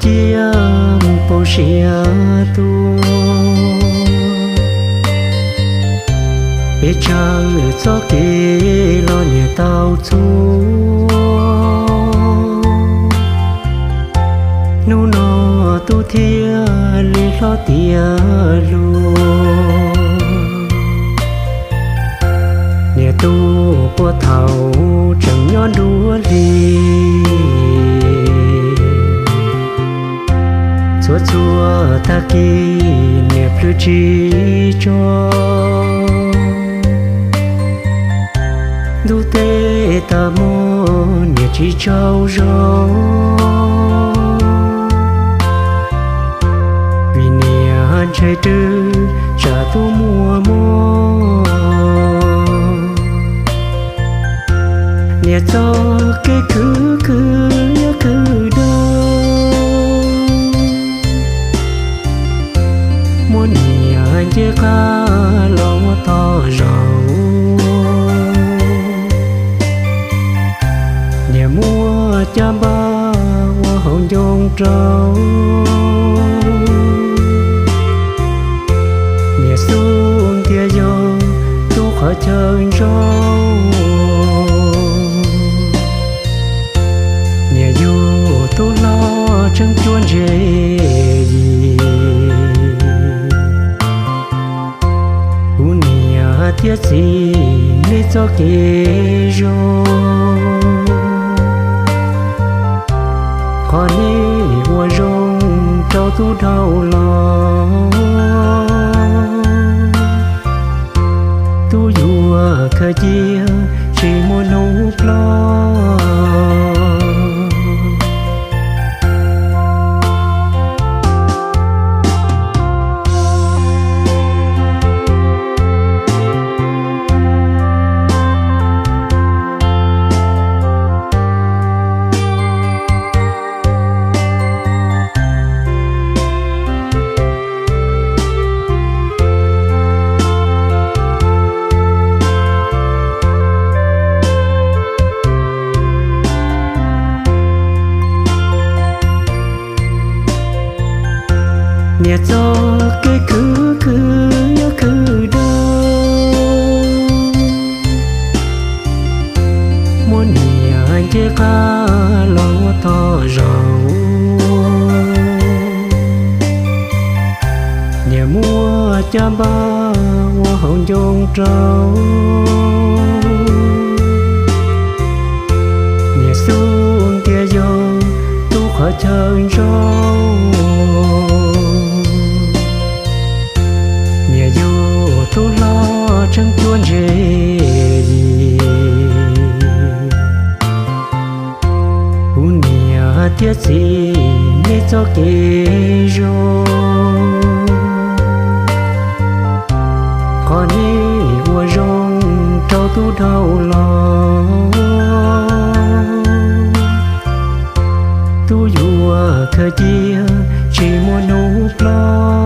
cia mus pauv siab tuaj. Peb tsawg txoj kev los niam tau txhua. Hnub no tub thiaj li hlob tiav hluas. Niam tu puag thaum tseem nyob nruab hlis, txhua txhua tag kis niam plhws tsis tso. Ntuj teb tag hmo niam tsis tsaug zog, vim niam ntshai rwg tsam tub muaj mob. Niam txoj kev khwv khwv yuav khwv dawb, muab niam ncej qab los ua tog zaum. Niam muab caj npab ua hauv ncoo rau, niam xub ntiag yog tub qhov chaw ntsaub. Niam yug tub hlob tseem cuab ntse yim. Kuv niam thiab txiv nej txoj kev zoo, qhov nej ua zoo rau tub dhau los. Tub yuav khaws cia tsis muaj hnub ploj. Niam txoj kev khwv khwv yuav khwv dawb, muab niam ncej qab los ua tog zaum. Niam muab caj npab ua hauv ncoo rau, niam xub ntiag yog tub qhov chaw ntsaub. Niam yug tub hlob tseem cuab ntse yim. Kuv niam thiab txiv nej txoj kev zoo, qhov nej ua zoo rau tub dhau los. Tub yuav khaws cia tsis muaj hnub ploj.